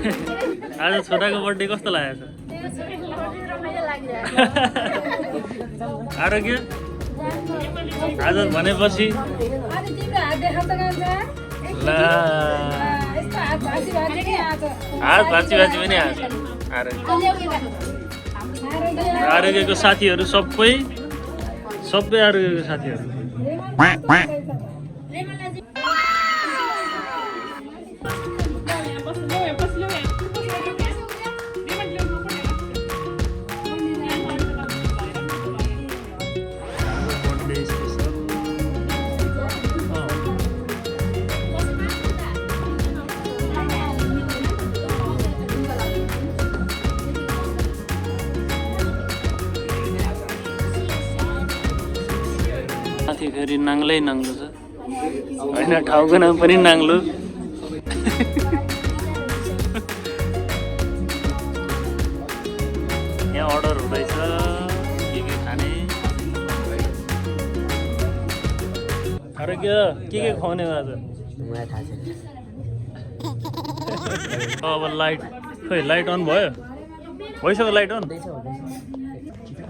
आज छोराको बर्थडे कस्तो लागेको छ आरोग्य आज भनेपछि ला हात भाँची पनि आज आरोग्यको साथीहरू सबै आरोग्यको साथीहरू माथि फेरि नाङ्लै नाङ्लो छ होइन ठाउँको नाम पनि नाङ्लो यहाँ अर्डर हुँदैछ के खाने आरोग्य के खुवाउने आज अब लाइट खै लाइट अन भयो भइसक्यो लाइट अन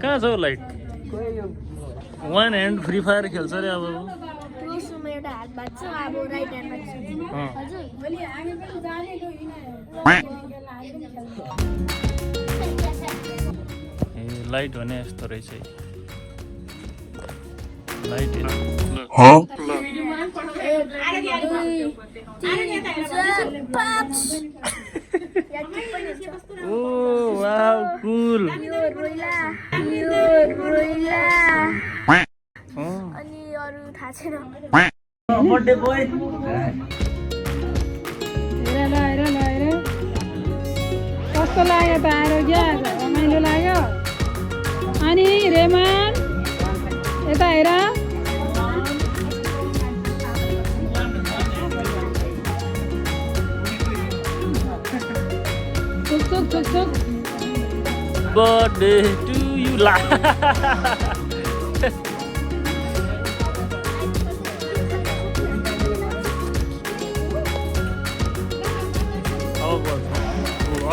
कहाँ छ light one hand free fire खेल्छ अरे अब ए लाइट भने यस्तो रहेछ लाइट ओ वाउ कुल अनि अरु थाहा छैन बर्थडे बोय हेर कस्तो लाग्यो त आरोग्य रमाइलो लाग्यो अनि रेमान यता हेर चुक बर्थडे टु यु ला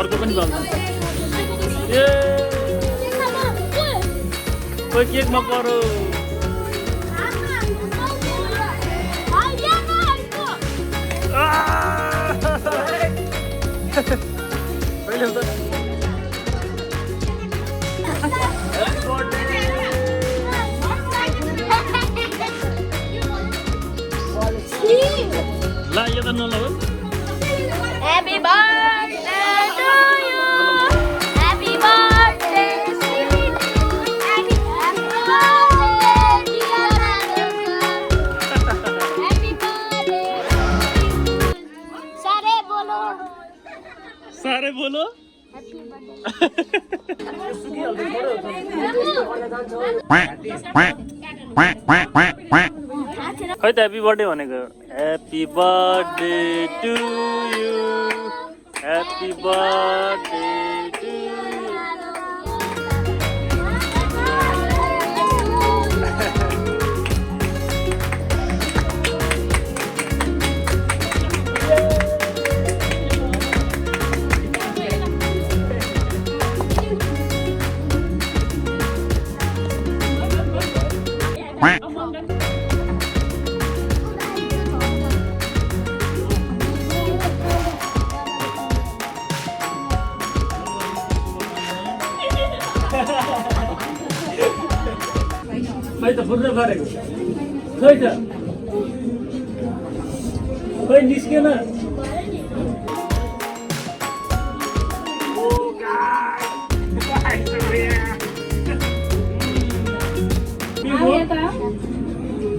अर्को पनि चल्छ ए कोही केकमा परो ला यो त नलौ Happy birthday to you. Happy birthday, sweet. Happy birthday, dear Anushka. Happy birthday. सारे बोलो. सारे बोलो Happy birthday. खै त ह्याप्पी बर्थडे भनेको happy birthday to you happy birthday to खै त फुट्दै गरेको खै त खै निस्केन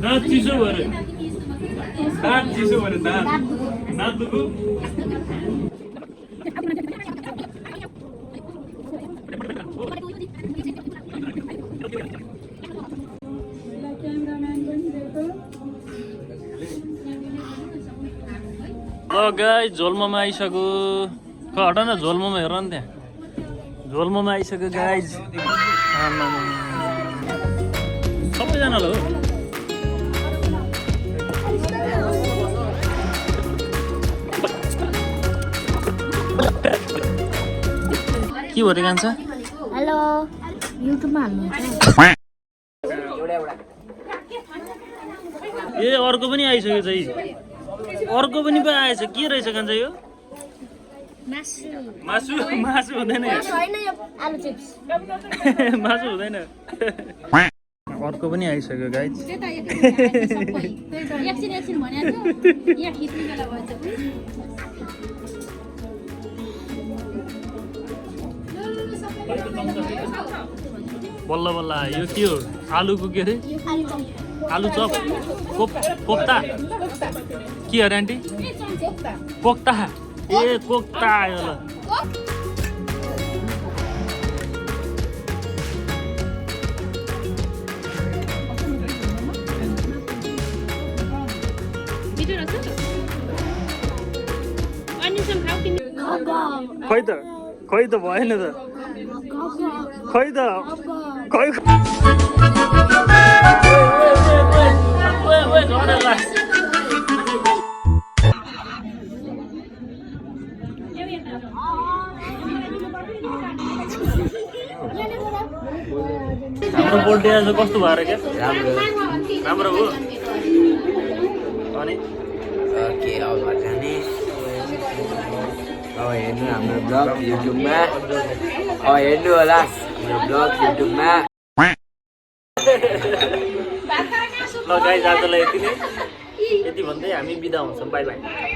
दाँत चिसो भयो दाँत दुखु ल गाई झोलमोमा आइसक्यो हट न झोलमोमा हेर न त्यहाँ झोलमोमा आइसक्यो गाइज सबैजनालाई हो भयो त कान्छ हेलो युट्युबमा हाल्नु ए अर्को पनि आइसक्यो चाहिँ अर्को पनि पो आएछ के रहेछ कान्छ यो मासु मासु हुँदैन छैन यो आलु चिप्स मासु हुँदैन अर्को पनि आइसक्यो गाइज एकछिन भनेको यहाँ खिच्ने बेला भएछ बल्ल बल्ल आयो यो के हो आलुको के अरे आलु चप कोप्ता के अरे आन्टी कोक्ता ए कोक्ता आयो ल खै त भएन त खै त खै हाम्रो बर्थडे आज कस्तो भएर क्या राम्रो हो अनि ओके अब जाने अब हेर्नु हाम्रो ब्लग युट्युबमा अब हेर्नु होला हाम्रो ब्लग युट्युबमा ल गाइस आजलाई यति नै यति भन्दै हामी बिदा हुन्छौँ बाई बाई